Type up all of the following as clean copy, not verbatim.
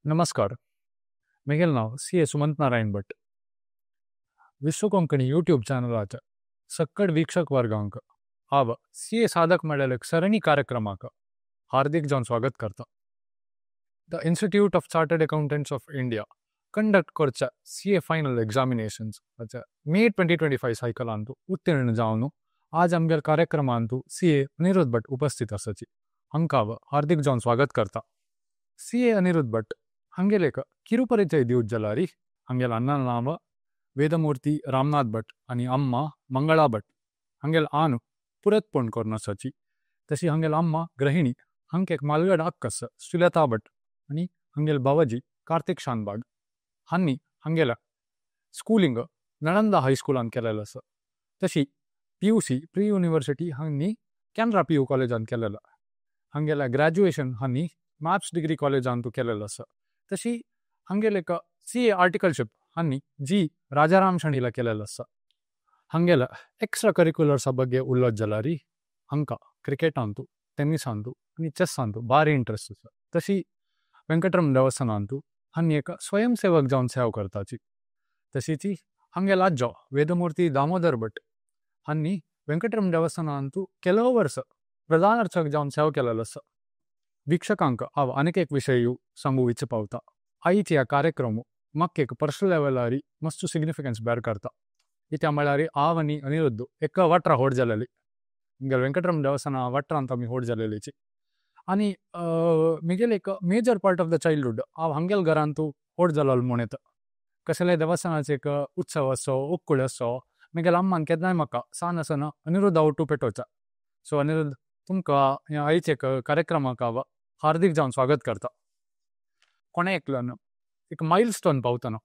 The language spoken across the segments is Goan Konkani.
नमस्कार, मेगेल नाव सी. ए. सुमंत नारायण भट। विश्व कोंकणी यूट्यूब चैनल आचा सक्कड वीक्षक वर्गांक आव सी. ए. साधक मडेलेक सरणी कार्यक्रमाक हार्दिक जान स्वागत करता। The institute of chartered accountants of India conduct करचा सी. ए. फाइनल एग्जामिनेशन्स आचा मय 2025 साइकल आंतु उत्तीर्ण जावनु आज अमगेल कार्यक्रम आंतु सी. ए. अनिरुद्ध भट उपस्थित असाची। हंकाव हार्दिक जान स्वागत करता। सी. ए. अनिरुद्ध भट हंगेलेक किरु परिचय दियुज जलारी हंगेल अन्ना नाम वेदमूर्ति रामनाथ भट अनि अम्मा मंगला भट हंगेल आनु पुरत पोन करना साची। तसी हंगेल अम्मा ग्रहिणी हंकेक मालगड अक्कस सुलता भट अनि हंगेल बावजी कार्तिक शानबाग हन्नी हंगेल स्कूलिंग नलंदा हिघ् स्कूल अन् केलेलस। तसी पुच प्रे-उनिवेर्सित्य् हन्नी केनरा पु छोल्लेगे अन् केलेल। हंगेल ग्रदुअतिओन् हन्नी मप्स् देग्री छोल्लेगे अन्तु केलेलस। तसी हंगेलेक च अर्ticleship हन्नी ग् रजरम् शनिल केलेलस। हंगेल एक्स्त्र चुर्रिचुलर् सबग्गे उल्ल जलरि हन्क च्रिच्केत् अन्तु, तेन्निस् अन्तु, हन्नी छेस्स् अन्तु, बरि इन्तेरेस्त् अस। तसी वेन्कत्रम् दवसन अन्तु, हन्नी एक स्वयम् सेवक् जौन् सेव करता ची। तसी ची हंगेल अज्जो वेदमूर्ति दमोदर् भट् हन्नी वेन्कत्रम् दवसन अन्तु केलोवर्स प्रधानर्चक् जौन् सेव केलेलस। वीक्षकान्क अव अनेकेक् विशयु संगु विछपव्त। ऐतिय कार्यक्रमु मक्केक् पेर्सोनल् लेवेल् अरि मुस्त् सिग्निफिचन्चे बेअर् करता। इति अमलरि आवनि अनिरुद्धु एक वत्र होद् जललि। हंगेल वेन्कत्रम् दवसन वत्र अन्तमि होद् जललि ची। अनि मिगेल एक major part of the childhood अव हंगेल गरन्तु होद् जलल् मोनेत। कसले दवसन चेक उत्सवसो, उक्कुलसो, मिगेल अम्मन् केद्नै मक्क सान सन अनिरुद्ध औतु पेतोच। सो अनिरुद्ध तुन्क ऐतिय कार्यक्रमकव हार्दिक् जौन् स्वागत् करता। कोने एक्लन, एक मिलेस्तोने पव्तन।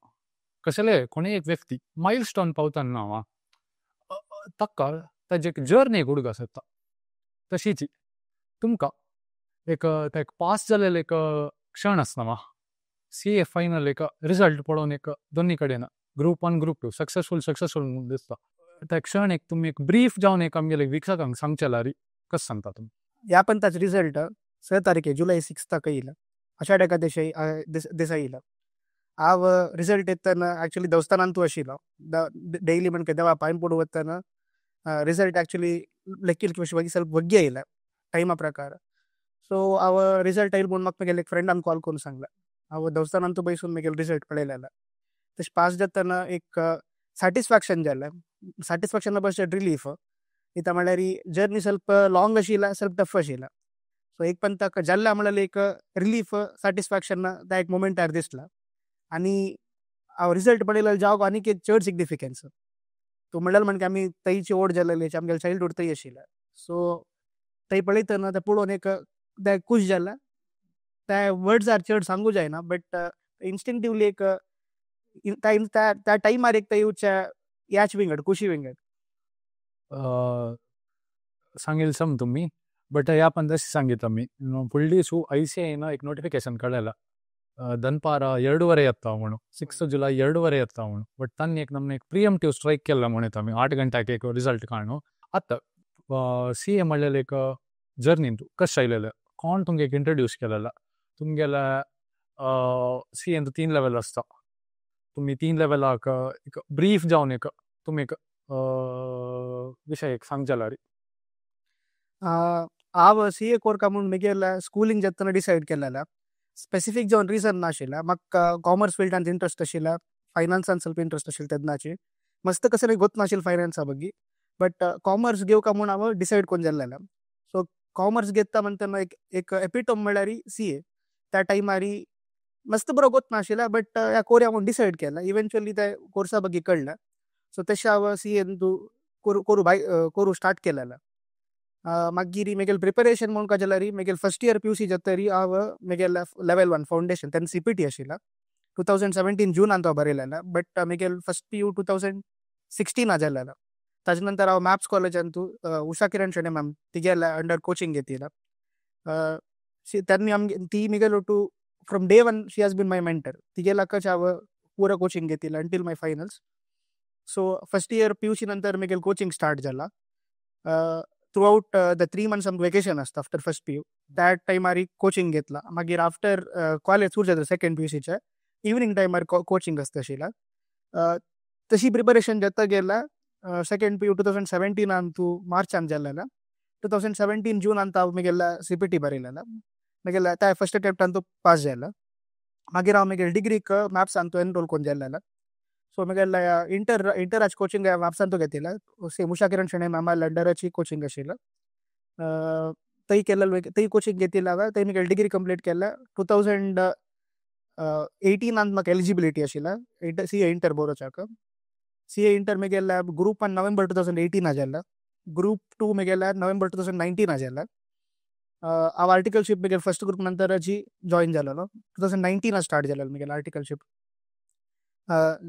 कसले कोने एक् व्यक्ति मिलेस्तोने पव्तन नाम तक्क तजेक् जोउर्नेय् गुदुग सत्त। तसि ची तुन्क एक तक् पस्स् जलल् एक क्शनस् नाम च फिनल् एक रेसुल्त् पदोन् एक दोन्नि कदेन। Group 1, group 2, सुच्चेस्स्फुल्, सुच्चेस्स्फुल् दिस्त। तक् क्शन् एक् तुमि एक् ब्रिएफ् जौन् एक् अम्गेले वीक्षकान्क संग् चलरि कस् संग् ततुम्। यापन् तज् रेसुल्त् 6 तारिखे जुलय् 6 तक इल। अशद क देशै इल। आव रेसुल्त् एत्तन अच्तुअल्ल्य् दव्स्तन् अन्तु अशिल। दैल्य् मन् केदव पैन् पोदु वत्तन रेसुल्त् अच्तुअल्ल्य् लेक्किल् किवशि बगि सल्प् वग्य इल। तिमे अप्रकार। सो आव रेसुल्त् ऐल् बोन् मक् मेगेले एक् फ्रिएन्द् अन् चल्ल् कोन् संग्ल। आव दव्स्तन् अन्तु बैसुन् मेगेले रेसुल्त् पदेल इल। तस् पस्स् जत्तन एक् सतिस्फच्तिओन् जल। सतिस्फच्तिओन् न बस रेलिएफ्। इत मलरि जोउर्नेय् सल्प् लोन्ग् अशिल, सल्प् तोउघ् अशिल। सो एक् पन् तक जल अमलले एक् रेलिएफ्, सतिस्फच्तिओन् न द एक् मोमेन्त् अर् दिस्ल। अनि आव रेसुल्त् पदेल जाव् अनि के छुर्छ् सिग्निफिचन्चे। तो मलल् मन् कमि तै छि ओद् जलले, अम्गेले छिल्द्होओद् तै अशिल। सो तै पलितन त पोदोन् एक् द कुश् जल। त वोर्द्स् अरे छुर्छ् संगु जैन, बुत् इन्स्तिन्च्तिवेल्य् एक् त तिमे अरे एक् तै उछ यछ् विन्गद्, कुशि विन्गद्। संगिल् सम् तुमि, बुत् यापन् दसि संगि तमि। फुल्ल्य् सु इच न एक् नोतिफिचतिओन् कदेल। दन्पर 2:30 अत्त अमनु, 6 जुल्य् 2:30 अत्त अमनु। बुत् तन् एक् नम्ने एक् प्रेएम्प्तिवे स्त्रिके केल मोने तमि, 8 घन्ते एक् रेसुल्त् कनो। अत्त, च मलले एक् जोउर्नेय् इन्तु, कस् शैलेले। कोन् तुन्गे एक् इन्त्रोदुचे केलेल। तुन्गेल च इन्तु 3 लेवेल् अस्त। तुमि 3 लेवेल् अक, एक् ब्रिएफ् जौन् एक्, तुमि एक् विशय् एक् संग् जलरि। आव च कोर् कमुन् मिगेल स्छूलिन्ग् जत्तन देचिदे केलेल। स्पेचिफिच् जौन् रेअसोन् न अशिल। मक् छोम्मेर्चे फिएल्द् अन्त् इन्तेरेस्त् अशिल, फिनन्चे अन्त् सेल्फ् इन्तेरेस्त् अशिल तद् नाचि। मस्त कसरे गोत् नाशिल फिनन्चे अबगि। बुत् छोम्मेर्चे गेव् कमुन् आव देचिदे कोन् जलल। सो छोम्मेर्चे गेत्त मन्तन एक् एपितोमे मलरि च। त तिमे अरि मस्त ब्रो गोत् नाशिल, बुत् य कोरे अमोन् देचिदे केलेल। एवेन्तुअल्ल्य् त कोर्स अबगि कल्ल। सो तेश आव च इन्तु कोरु स्तर्त् केलेल। मग्गिरि मिगेल् प्रेपरतिओन् मोन् क जलरि, मिगेल् फिर्स्त् येअर् पुच् जत्तरि आव मिगेल् लेवेल् 1 फोउन्दतिओन्, तेन् च्प्त् अशिल। 2017 जुने अन्त बरेलेल, बुत् मिगेल् फिर्स्त् pu 2016 अजलेल। तज्नन्तर् आव मप्स् छोल्लेगे अन्तु, उष किरन् शेने मम्, तिगेल उन्द्eri coaching गेतिल। तर्नि अम्गे, ति मिगेल् ओतु, from day 1 she has been my mentor. तिगेल अकछ् आव पूर छोअचिन्ग् गेतिल until my finals. So first year puc नन्तर् मिगेल् छोअचिन्ग् स्तर्त् जल। थ्रू आउट the 3 months आमकां वेकेशन आसता आफ्टर फर्स्ट पीयू, त्या टायमार कोचिंग घेतला. मागीर आफ्टर कॉलेज सुरू जाता सेकंड पीयूसीचे, इवनींग टायमार कोचिंग आसता आशिल्ला. तशी प्रिपरेशन जाता गेला. Second PU 2017 Antu मार्चान जाल्लेला. 2017 जून अंत हांव म्हगेल्या सीपीटी बरयलेला. म्हगेल्या त्या फर्स्ट अटेम्प्ट अंतू पास जालो. मागीर हांव म्हगेले डिग्रीक म्हापसांतू एनरोल कोन्न जाल्लेला. सो म्हगेल्या इंटराच कोचिंग हांव म्हापसांतू घेतिला. Same Usha Kiran Shenoy मॅमाल्या अंडराची coaching आशिल्ला. थंय केलेलो, थंय कोचिंग घेतिला हांवें. थंय म्हगेली डिग्री कंप्लीट केल्या. 2018 म्हाका एलिजिबिलिटी आशिल्ला सीए इंटर बरोवच्याक. सीए इंटर म्हगेल्या ग्रुप 1 नोव्हेंबर 2018 जाल्ला, ग्रुप 2 म्हगेल्या नोव्हेंबर 2019 जाल्ला. हांव आर्टिकलशीप म्हगेले फर्स्ट ग्रुप नंतराची जॉईन जालेलो. 2019 स्टार्ट जालेलो म्हगेलें आर्टिकलशीप.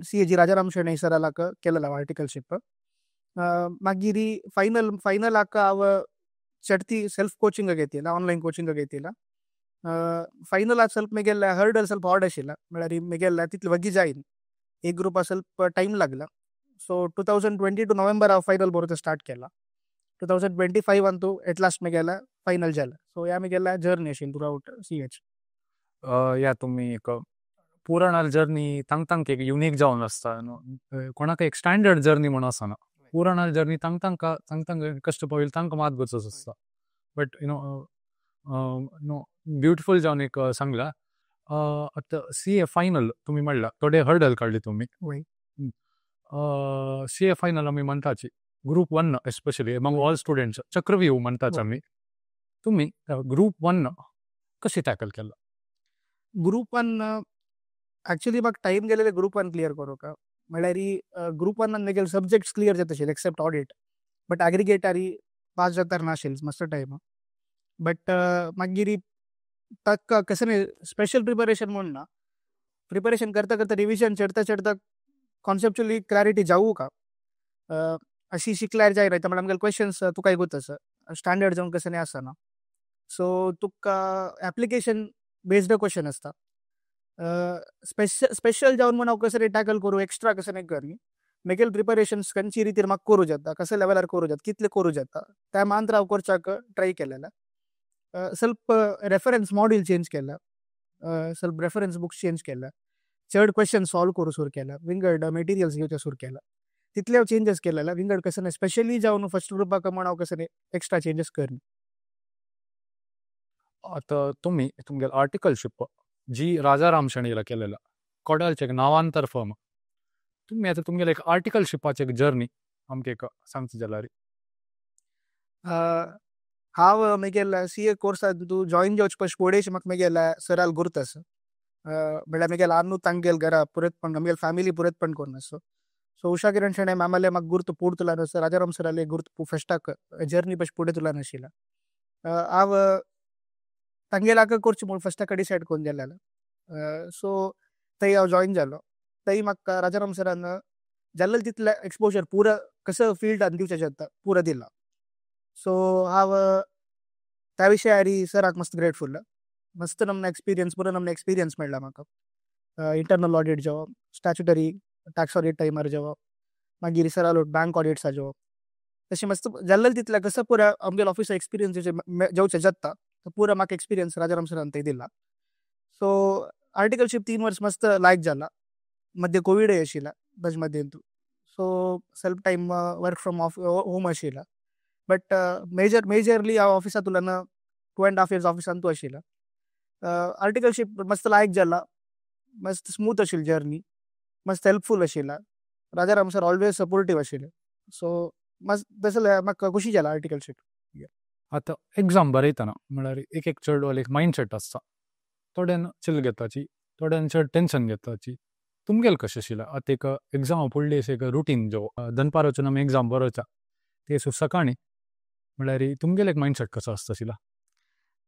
सीए जी राजाराम शेणै सरालाक केलेलो हांव आर्टिकलशीप. मागीर फायनलाक हांव चडती सेल्फ कोचिंग घेतिला, ऑनलायन कोचिंग घेतिला. फायनलाक ಸ್ವಲ್ಪ म्हगेले हर्डल ಸ್ವಲ್ಪ हार्ड आशिल्ला, म्हळ्यार म्हगेले तितले वगी जायन. एक ग्रुपा ಸ್ವಲ್ಪ टायम लागला. सो 2022 नोव्हेंबर हांव फायनल बरोवचें स्टार्ट केला. 2025 अंतू एट लास्ट म्हगेलें फायनल जालें. सो ह्या म्हगेल्या जर्नी आशिल्ली थ्रू आउट सीएच. या तुमी एक पुराणाल जर्नी तांक तांक एक युनीक जावन आसता न्हू, कोणाक एक स्टँडर्ड जर्नी म्हूण आसना. पुराणाल जर्नी तांक तांकां तांक तांक कश्ट पाविल्ले तांकां मात गरज आसता. But you know no beautiful जावन एक सांगला. आतां सीए फायनल तुमी म्हणला थोडे हर्डल काडली तुमी. सीए फायनल आमी म्हणटाची group 1 especially among all students चक्रव्यूह म्हणटाच आमी. तुमी ग्रुप 1 कशी टॅकल केला? ग्रुप 1 एक्चुअली म्हाका टायम गेलेले ग्रुप 1 क्लियर करूंक. म्हळ्यार ग्रुप 1 म्हगेले सब्जेक्ट्स क्लियर जाता आशिल्ले एक्सेप्ट ऑडिट, बट एग्रिगेटारी पास जाता नाशिल्ले मस्त टायम. बट मागीर ताका कसलें स्पेशल प्रिपरेशन म्हूण ना, प्रिपरेशन करता करता रिविजन चडता चडता कॉन्सेप्चुअली क्लॅरिटी जावूं का अशी शिकल्यार जायना. म्हळ्यार आमगेले क्वेश्चन्स तुका एकूच आसा, स्टँडर्ड जावन कसलें आसना. सो तुका एप्लिकेशन बेस्ड क्वेश्चन आसता. स्पेशल जावन म्हूण हांव कसलें टॅकल करूं, एक्स्ट्रा कसलें कर म्हगेले प्रिपरेशन्स खंयची रितीर म्हाका करूं जाता, कसल्या लेवलार करूं जाता, कितले करूं जाता, त्या मांत्र हांव करच्याक ट्राय केलेलें. ಸ್ವಲ್ಪ रेफरन्स मॉड्यूल चेंज केला, ಸ್ವಲ್ಪ रेफरन्स बुक्स चेंज केला, चड क्वेश्चन सॉल्व करूं सुरू केला, विंगड मटेरियल्स घेवचे सुरू केला. तितले हांव चेंजीस केलेले. विंगड कसलें स्पेशली जावन फर्स्ट ग्रुपाक म्हूण हांव कसलें एक्स्ट्रा चेंजीस करना. आतां तुमी तुमगेले आर्टिकलशीप जी राजाराम शेणीला केलेला, कोडालचें एक नावांतर फर्म, तुमी आतां तुमगेले एक आर्टिकलशिपाचे एक जर्नी आमकां एक सांगची जाल्यार. हांव म्हगेल्या सीए कोर्सांत तूं जॉईन जावचे पयलीं फुडें म्हाका म्हगेल्या सराल गुर्त आसा. म्हळ्यार म्हगेल्या आन्नू तांगेल घरा पुरयतपण, आमगेले फॅमिली पुरयतपण करून आसा. सो उषा किरण शेणै मॅमाले म्हाका गुर्त पूड तुला आसा, राजाराम सराले गुर्त फस्टाक जर्नी पयशे फुडें तुला नाशिल्ला. हांव तांगेल्याक करचें म्हूण फस्टाक डिसायड करून गेल्लेलो. सो थंय हांव जॉईन जालो. थंय म्हाका राजाराम सरान जाल्लें तितलें एक्सपोजर पुरा कसो फिल्डान दिवचें जाता पुरा दिला. सो हांव त्या विशयारी सराक मस्त ग्रेटफूल. मस्त नमूने एक्सपिरियन्स, पुरो नमूने एक्सपिरियन्स मेळ्ळा म्हाका. इंटरनल ऑडिट जावं, स्टॅच्युटरी टॅक्स ऑडिट टायमार जावं, मागीर सरालो बँक ऑडिट्स जावं, तशें मस्त जाल्लें तितलें कसो पुरा आमगेलो ऑफिस एक्सपिरियन्स जावचें जाता पुरा म्हाका एक्सपिरियन्स राजाराम सरान थंय दिला. सो आर्टिकलशीप 3 वर्स मस्त लायक जाला. मध्य कोविडय आशिल्ला ताजे मध्यंतू. So self time work from off home आशिल्ला. बट मेजरली हांव ऑफिसांत उरना, 2.5 इयर्स ऑफिसांतू आशिल्ला. आर्टिकलशीप मस्त लायक जाला, मस्त स्मूथ आशिल्ली जर्नी, मस्त हेल्पफूल आशिल्ला. राजाराम सर ऑलवेज सपोर्टीव आशिल्ले. सो मस्त तसले म्हाका खुशी जाला आर्टिकलशीप. आतां एग्जाम बरयतना म्हळ्यार एक एक चेडवाले एक मायंडसेट आसता, थोड्यान चिल घेताची, थोड्यान चड टेंशन घेताची. तुमगेल कशें आशिल्लें आतां एक एग्जाम फुडली अशें एक रुटीन जो दनपार वचून आमी एग्जाम बरोवचा ते सो सकाळीं म्हळ्यार तुमगेल एक मायंडसेट कसो आसता आशिल्लो?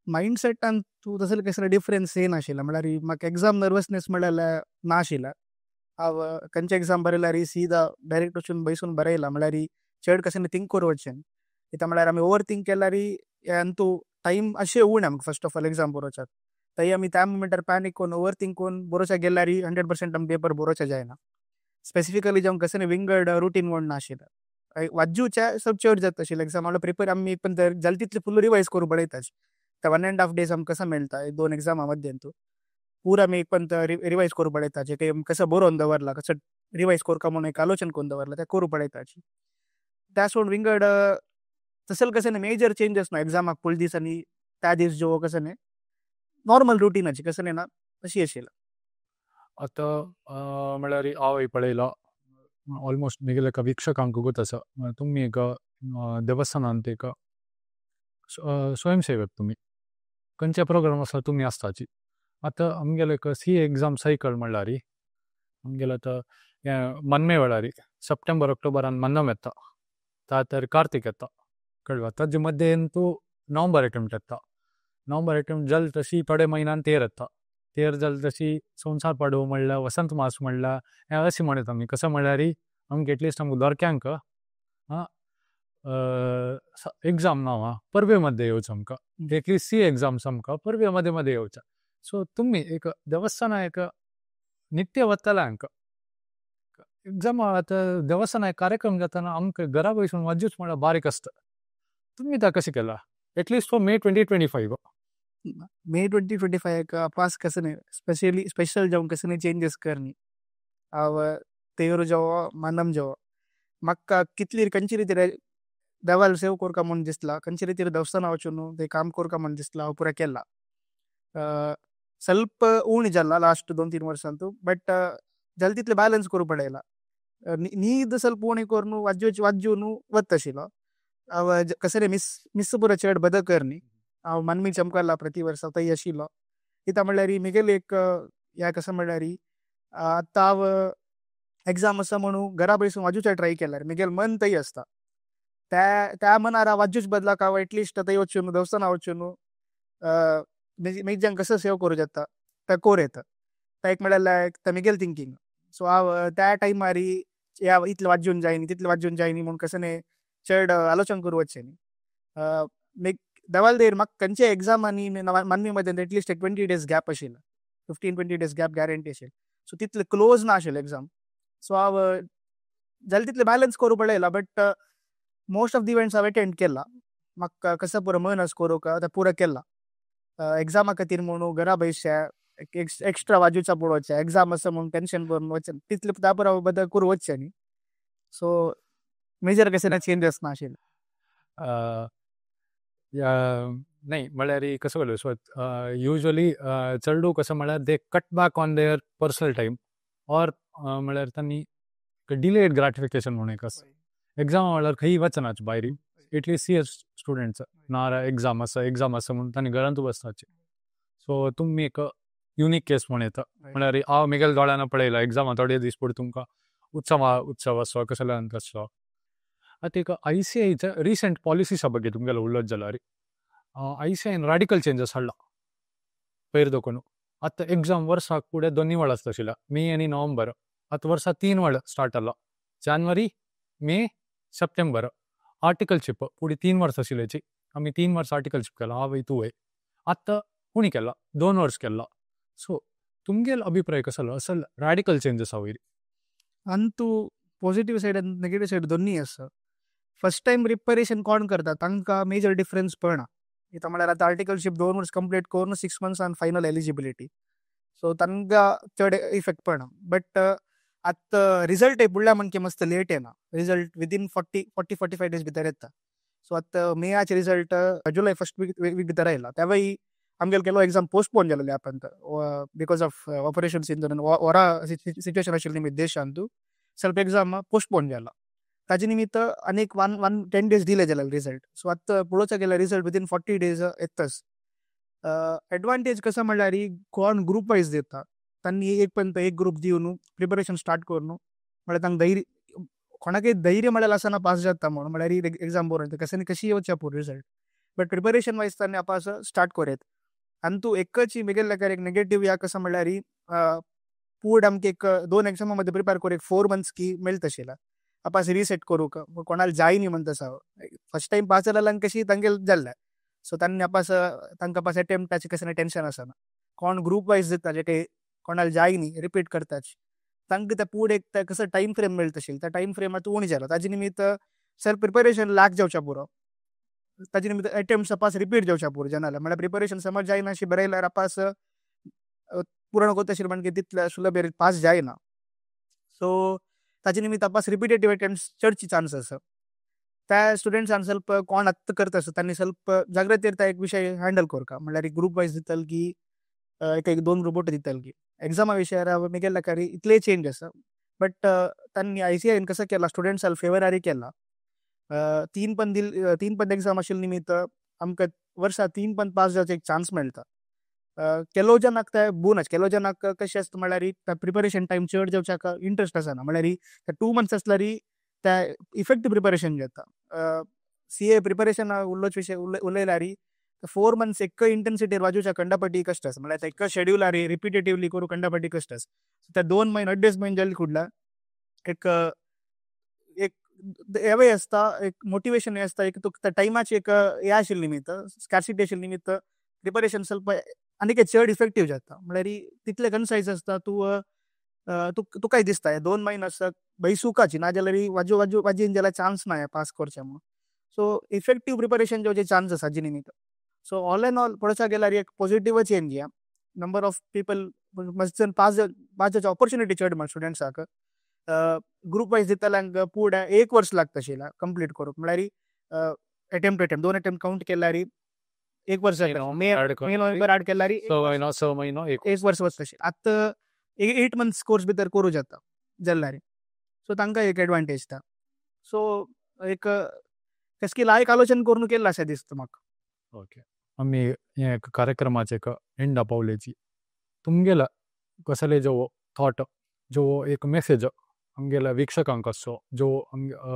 मायंडसेटान तूं तसले कसले डिफरन्स येनाशिल्लो. म्हळ्यार म्हाका एग्जाम नर्वसनेस म्हळ्यार नाशिल्ला. हांव खंयचे एग्जाम बरयल्यार सीधा डायरेक्ट वचून बैसून बरयला, म्हळ्यार चड कशें थिंक करूं वचचें. कित्याक म्हळ्यार आमी ओवर थिंक केल्यार अंतू टायम अशें उणें आमकां फर्स्ट ऑफ ऑल एग्जाम बरोवच्याक. थंय आमी त्या मुमेंटार पॅनीक कोन्न ओवर थिंक कोन्न बरोवच्याक गेल्यार 100% आमी पेपर बरोवचें जायना. स्पेसिफिकली जावं कसलें विंगड रुटीन म्हूण नाशिल्लें. वाज्जूच्या सब चड जाता आशिल्लें एग्जाम म्हणल्यार प्रिपेर आमी पण जाल तितले फुल रिवायज करूं पळयताच। ते 1.5 डेज आमकां कसो मेळटा दोन एग्जामा मध्यंतू पूरा आमी एक पण रिवायज करूं पळयता, जे काही कसं बरोवन दवरला कसं रिवायज करका म्हणून एक आलोचन करून दवरला ते करूं पळयताची। त्या सोड विंगड तसल कसं न्ही मेजर चेंजस ना एग्जामाक पयले दीस आनी त्या दीस जो कसं न्ही नॉर्मल रुटीनाची कसं न्ही ना अशी आशिल्लें। आतां म्हळ्यार हांव पळयला ऑलमोस्ट मिगेले एका वीक्षकांक गोत आसा, तुमी एक देवस्थानांत एक स्वयंसेवक तुमी खंयचे प्रोग्राम आसा तुमी आसताची। आतां आमगेले एक सी एग्जाम सायकल म्हळ्यार आमगेले आतां मनमे वेळारी सप्टेंबर अक्टोबरान मन्नम येता, तातर कार्तिक येता कळवा, ताजे मध्यें तूं नोव्हेंबर अटेम्प्ट येता, नोव्हेंबर अटेम्प्ट जाल तशी थोडे म्हयन्यान तेर येता, तेर जाल तशी संवसार पाडवो म्हणल्यार वसंत मास म्हणल्यार हें अशें म्हणटा आमी कसो म्हणल्यार आमकां एटलिस्ट आमकां दोरक्यांक एग्जाम ना वा परवे मध्ये येवचो आमकां, एटलिस्ट सी एग्जाम्स आमकां परवे मध्ये मध्ये येवचा। सो तुमी एक देवस्थाना एक नित्य वतले आमकां एग्जाम आतां देवस्थाना एक कार्यक्रम जाताना आमकां घरा वयसून वाजूच म्हळ्यार बारीक आसता, तुमी ता कशें केला at least for may 2025? May 2025 pass कसं न्ही स्पेशली स्पेशल जावन कसं न्ही चेंजीस करनी हांव तेर जावो मानम जावो म्हाका कितली खंयची रितीर देवाल सेव करका म्हूण दिसला, खंयची रितीर देवस्थाना वचून ते काम करका म्हूण दिसला हांव पुरा केला। स्वल्प उणी जाला लास्ट 2-3 वर्सांतू बट जाल तितले बॅलन्स करूं पडयला, न्हीद स्वल्प उणी करून वाजोवची वाजून वता आशिल्लो हांव कसं रे मिस पुरा चड बदल करनी हांव मनमी चमकला प्रति वर्सा थंय आशिल्लो। कित्याक म्हणल्यार मिगेले एक ह्या कसं म्हणल्यार आतां हांव एग्जाम आसा म्हणून घरा बसून वाजूचा ट्राय केल्यार मिगेल मन थंय आसता, त्या मनार हांव वाजूच बदलाक हांव एटलिस्ट थंय वचून देवस्थाना वचून मेज्यान कसं सेव करूं जाता त्या कोर येता, त्या एक म्हणल्यार त्या मिगेल थिंकींग। सो हांव त्या टायमार ह्या इतलें वाजून जायनी तितलें वाजून जायनी म्हूण कसं न्ही चड आलोचन करूं वचचें न्ही। देवाल देर म्हाका खंयचे एग्जाम आनी मनमी मदें एटलिस्ट एक 20 डेज गॅप आशिल्लो, 15-20 डेज गॅप गॅरंटी आशिल्ली, सो तितले क्लोज ना आशिल्लें एग्जाम। सो हांव जालें तितलें बॅलन्स करूं पळयला but most of the events हांव अटेंड केला, म्हाका कसं पुरो मन आसा करूंक तें पुरो केला। एग्जामा खातीर म्हणून घरा बसचे एक्स्ट्रा वाजूचा पळोवचें एग्जाम आसा म्हणून टेंशन करून वचचें तितलें त्या पुरो बदल करूं वचचें न्ही। सो मेजर कशें ना चेंजस ना आशिल्लें। नाही म्हळ्यार कसं जालें सो युजली चेडूं कसं म्हळ्यार they cut back on their personal time or म्हळ्यार तांणी डिलेड ग्रॅटिफिकेशन म्हणून एक आसा, एग्जाम म्हळ्यार खंय वचनाच भायर एटलिस्ट सी एस स्टुडंट्स ना एग्जाम आसा एग्जाम आसा म्हणून तांणी घरांतू बसताचे। सो तुमी एक युनीक केस म्हण येता, म्हळ्यार हांव मिगेल दोळ्यान पळयला एग्जामा थोडे दीस पळय तुमकां उत्सव उत्सव आसो कसल्यान कसलो। आतां एक I C आयच्या रिसंट पॉलिसीसा ಬಗ್ಗೆ तुमगेलो उलोवप जाल्यार I C iron radical changes हाडला पयर दोकून। आतां एग्जाम वर्साक फुडें दोनी वेळ आसता आशिल्ल्या मे आनी नोव्हेंबर, आतां वर्सा 3 वेळ स्टार्ट जाला, जानेवारी मे सप्टेंबर। आर्टिकलशिप फुडें 3 वर्सां आशिल्ल्याची आमी 3 वर्सां आर्टिकलशीप केला हांव तूं आतां उणी केला 2 वर्स केला। सो तुमगेलो अभिप्राय कसलो असल रॅडिकल चेंजस वयर? अंतू पॉझिटिव्ह सायड आनी नेगेटिव्ह सायड दोन्ही आसा। फर्स्ट टायम प्रिपरेशन कोण करता तांकां मेजर डिफरन्स पडना, कित्याक म्हळ्यार आतां आर्टिकलशीप 2 वर्स कंप्लीट करून 6 मंथ्सान फायनल एलिजिबिलिटी, सो तांकां चड इफेक्ट पडना। बट आतां रिजल्ट फुडल्या म्हणके मस्त लेट येना, रिजल्ट विदीन 40-45 डेज भितर येता। सो आतां मेयाचे रिजल्ट जुलय फर्स्ट वीक भितर आयला, तेवूय आमगेलो केलो एग्जाम पोस्टपोन जालेले आपंत because of operation Sindoor वरा सिच्युएशन आशिल्ली निमित्त देशांतू सेल्फ एग्जाम पोस्टपोन जाला, ताजे निमित्त आनीक 1-10 डेज डिले जालेले रिजल्ट। सो आतां पळोवच्या गेल्यार रिजल्ट विदीन 40 डेज येताच। एडवांटेज कसं म्हणल्यार कोण ग्रुप वायज दिता तांणी एक पर्यंत एक ग्रुप दिवन प्रिपरेशन स्टार्ट करून म्हळ्यार तांकां धैर्य कोणाकय धैर्य म्हळ्यार आसना पास जाता म्हणून म्हळ्यार एग्जाम बरोवन कशें न्ही कशी येवच्या पूण रिजल्ट, बट प्रिपरेशन वायज तांणी आपास स्टार्ट करूं येता। आनी तूं एकच मिगेल लेखार एक नेगेटिव्ह ह्या कसं म्हणल्यार पूर्ण आमकां एक 2 एग्जामा मध्ये प्रिपेर करूं एक 4 मंथ्स की मेळटा आशिल्ला आपास रिसेट करूंक कोणाक जाय न्ही म्हणटा आसा फर्स्ट टायम पास जाल्यार कशी तांगेल जाल्लें, सो तांणी आपास तांकां पास अटेम्प्टाचें कशें टेंशन आसना। कोण ग्रुप वायज दिता जे काही कोणाक जाय न्ही रिपीट करताच तांकां त्या पूर्ण एक कसो टायम फ्रेम मेळटा आशिल्लो त्या टायम फ्रेमांत उणी जाला, ताजे निमित्त सेल्फ प्रिपरेशन लॅक जावच्या पुरो, ताजे निमित्त अटेम्प्ट अपास रिपीट जावच्या पुरो जनाला, म्हळ्यार प्रिपरेशन समज जायना अशी बरयल्यार अपास पुरण कोता आशिल्लें म्हणजे तितले सुलभ पास जायना। सो ताजे निमित्त अपास रिपिटेटिव अटेम्प्ट चडची चान्स आसा। त्या स्टुडंट्सान ಸ್ವಲ್ಪ कोण आत्त करता आसता तांणी ಸ್ವಲ್ಪ जागृतेर एक विशय हँडल करका, म्हळ्यार ग्रुप वायज दितल की एक एक दोन ग्रुप दितल की एग्जामा विशयार मिगेल कारी इतले चेंज आसा। बट तांणी आय-सी-आयन कसं केला स्टुडंट्साल फेवरारी केला, तीन पण एग्जाम आशिल्ले निमित्त आमकां वर्सा 3 पण पास जावचो एक चान्स मेळटा। केलो जनाक ते बोनस, केलो जनाक कशें आसता म्हळ्यार त्या प्रिपरेशन टायम चड जावच्याक इंट्रस्ट आसना, म्हळ्यार त्या 2 मंथ्स आसल्यार त्या इफेक्टिव प्रिपरेशन जाता। सी ए प्रिपरेशन उल्लोच विशय उलयल्यार 4 मंथ्स एक इंटेन्सिटीर वाजूच्या कंडापटी कश्ट आसा, म्हळ्यार एक शेड्युलार रिपिटेटिवली करूं कंडापटी कश्ट आसा। त्या 2 म्हयने अड्डेच म्हयने जाले कुडला एक एक हेवय आसता, एक मोटिवेशन आसता, एक तुका त्या टायमाची एक हें आशिल्ले निमित्त स्कार्सिटी आशिल्ले निमित्त प्रिपरेशन ಸ್ವಲ್ಪ आनीक चड इफेक्टीव जाता, म्हळ्यार तितले कन्सायज आसता तूं तुकाय दिसता हे 2 म्हयने आसता बैसुकाची ना जाल्यार वाजू वाजू वाजीन जाल्यार चान्स ना पास करचे म्हणून। सो इफेक्टीव प्रिपरेशन जावचे चान्स आसा हाजे निमित्त। सो ऑल एंड ऑल पळोवपाक गेल्यार एक पॉझिटिव्ह चेंज या नंबर ऑफ पीपल मस्त पास पास जावचे ऑपॉर्च्युनिटी चड मेळ स्टुडंट्साक। ग्रुप वायज दितल्यांक पुढे 1 वर्स लागता आशिल्लें कंप्लीट करूंक, म्हळ्यार अटेम्प्ट अटेम्प्ट 2 अटेम्प्ट काउंट केल्यार 1 वर्स जाता, मे नोव्हेंबर आड केल्यार 6 म्हयनो 1 वर्स वचता आशिल्लें। आतां 8 मंथ्स कोर्स भितर करूं जाता जाल्यार, सो तांकां एक एडवांटेज ता। सो एक कसकी लायक आलोचन करून केल्लें अशें दिसता म्हाका। ओके, आमी हे कार्यक्रमाचे एक एंडा पावलेची तुमगेला कसले जो थॉट जो एक मेसेज आमगेला वीक्षकांक आसो जो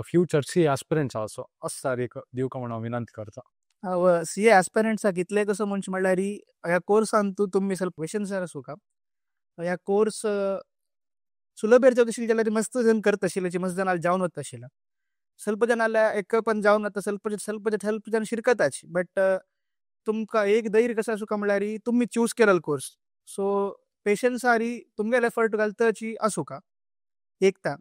फ्युचर सी एस्पिरंट्स आसो असो एक दिवका म्हणून विनंती करता। हांव सी ए एस्पिरंट्साक इतलें कसो म्हणचे म्हणल्यार ह्या कोर्सान तूं तुमी सेल्फ क्वेशन्स आसूं का, ह्या कोर्स सुलभेर जावं आशिल्लें जाल्यार मस्त जण करता आशिल्लें, मस्त जण जावन वता आशिल्लें, ಸ್ವಲ್ಪ जण एक पण जावन वता, ಸ್ವಲ್ಪ ಸ್ವಲ್ಪ ಸ್ವಲ್ಪ जण शिरकताच। बट तुमकां एक धैर्य कसो आसूं का म्हणल्यार तुमी चूज केलेलो कोर्स, सो पेशन्सारी तुमगेले एफर्ट घालताची आसूं का एकता।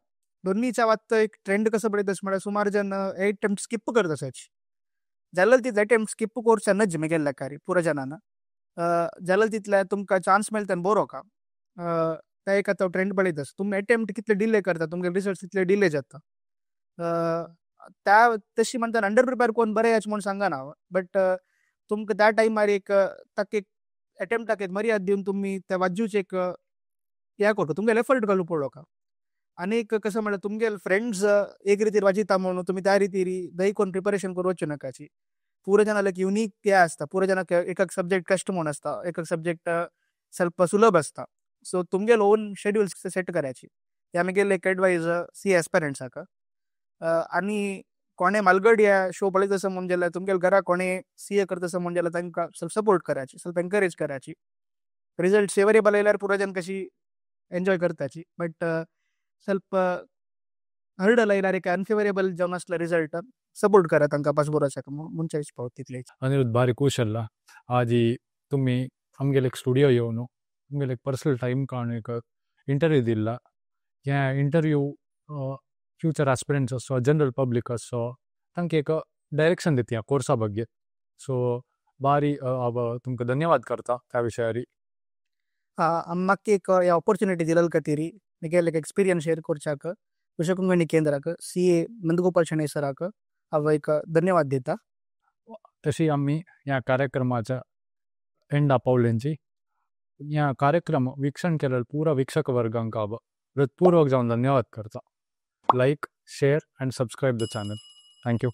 दोन्हीच्या बाबतीत एक ट्रेंड कसो पळयता म्हणल्यार सुमार जण एटेम्प्ट स्किप करत आसाची, जाल्यार तितले एटेम्प्ट स्किप करचे नज मेगेल्या कारी पुरो जणांना, जाल्यार तितले तुमकां चान्स मेळटा बरो का त्या एक आतां ट्रेंड पळयता आसा। तुमी एटेम्प्ट कितले डिले करता तुमगे रिजल्ट तितले डिले जाता। त्या तशी म्हणटा अंडर प्रिपेर कोण बरें याच म्हूण सांगना हांव, बट तुमकां त्या टायमार एक ताका एक एटेम्प्टाक एक मर्याद दिवन तुमी त्या वाजूच एक हें करता, तुमगेले एफर्ट घालूं पडलो का। आनी एक कसं म्हणल्यार तुमगेले फ्रेंड्स एक रितीर वाजयता म्हणून तुमी त्या रितीर दही कोण प्रिपरेशन करूं वचूं नाकाची। पुरो जणांक युनीक हें आसता, पुरो जणांक एक एक सब्जेक्ट कश्ट म्हूण आसता, एक एक सब्जेक्ट ಸ್ವಲ್ಪ सुलभ आसता। सो तुमगेले ओन शेड्यूल सेट करायची ह्या म्हगेले एक एडवायज सी एस्पिरंट्साक। आनी कोणे मालगड ह्या शो पळयता आसा म्हूण जाल्यार तुमगेले घरा कोणे सी ए करता आसा म्हूण जाल्यार तांकां सेल्फ सपोर्ट करायची, सेल्फ एनकरेज करायची। रिजल्ट फेवरेबल आयल्यार पुरो जण कशी एन्जॉय करताची, बट ಸ್ವಲ್ಪ हर्डल आयल्यार एक अनफेवरेबल जावन आसलो रिजल्ट सपोर्ट करा तांकां पास बरो आसा म्हणचे पावत तितले। अनिरुद्ध बारी खुश आसला आजी तुमी आमगेले एक स्टुडियो येवन तुमगेले एक पर्सनल टायम काडून एक इंटरव्यू दिला। ह्या इंटरव्यू फ्युचर एस्पिरंट्स आसो जनरल पब्लीक आसो तांकां एक डायरेक्शन दिता ह्या कोर्सा ಬಗ್ಗೆ। सो बारी हांव तुमकां धन्यवाद करता त्या विशयारी। म्हाका एक ह्या ऑपॉर्च्युनिटी दिल्ले खातीर म्हगेले एक एक्सपिरियन्स शेयर करच्याक विश्वकोंकणी केंद्राक सी ए नंदगोपाल शणै सराक हांव एक धन्यवाद दिता। तशी आमी ह्या कार्यक्रमाच्या एंडा पावलेंची ह्या कार्यक्रम वीक्षण केलेल्या पुरा वीक्षक वर्गांक हांव हृत्पूर्वक जावन धन्यवाद करता। Like, share and subscribe the channel. Thank you.